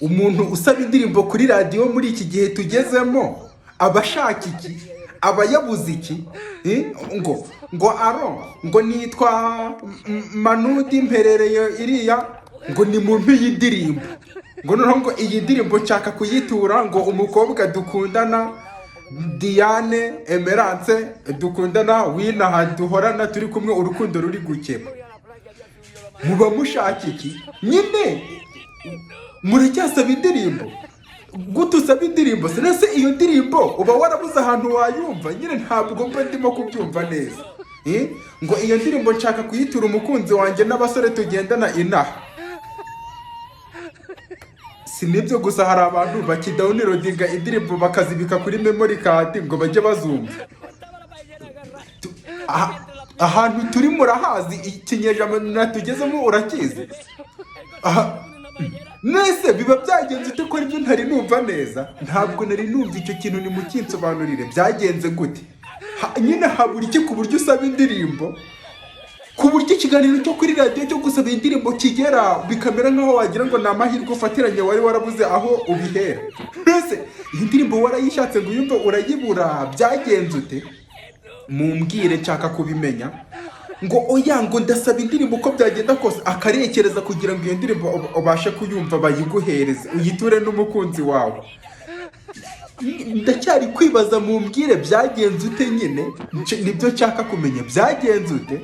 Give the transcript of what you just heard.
Umuntu usaba indirimbo kuri radiyo muri iki gihe tugezemo aba ashaka iki? Aba yabuze iki? Ngo aro ngo nitwa Manudi, mperereye iriya, ngo ni mu iyi ndirimbo, ngo noneho ngo iyi ndirimbo nshaka kuyitura ngo umukobwa dukundana Diane Emerance, dukundana winaha, duhorana turi kumwe, urukundo ruri gukeba. Muba mushaka iki nyine? Muracyasaba indirimbo? Gute usaba indirimbo se? Nese iyo ndirimbo uba warabuze ahantu wayumva nyine? Ntabwo mba ndimo kubyumva neza. Ngo iyo ndirimbo nshaka kuyitura umukunzi wanjye n'abasore tugendana inaha. Si nibyo gusa, hari abantu bakidownloadinga indirimbo bakazibika kuri memory card ngo bajye bazumva. Ahantu turi murahazi, ikinyejana tugezemo urakizi. Aha nese biba byagenze ute ko aribyo ntari numva neza? Ntabwo nari numva icyo kintu, nimukinsobanurire. Byagenze gute? Nyine habura iki ku buryo usaba indirimbo, ku buryo ikiganiro cyo kuri radiyo cyo gusaba indirimbo kigera bikamera nk'aho wagira ngo ni amahirwe ufatiranye wari warabuze aho ubihera? Mbese iyi ndirimbo warayishatse ngo uyumve urayibura? Byagenze ute? Mumbwire, nshaka kubimenya. Ngo oya, ngo ndasaba indirimbo uko byagenda kose, akarekereza kugira ngo iyo ndirimbo ubashe kuyumva, bayiguhereze, uyiture n'umukunzi wawe. Ndacyari kwibaza, mumbwire byagenze ute nyine. Nibyo nshaka kumenya, byagenze ute?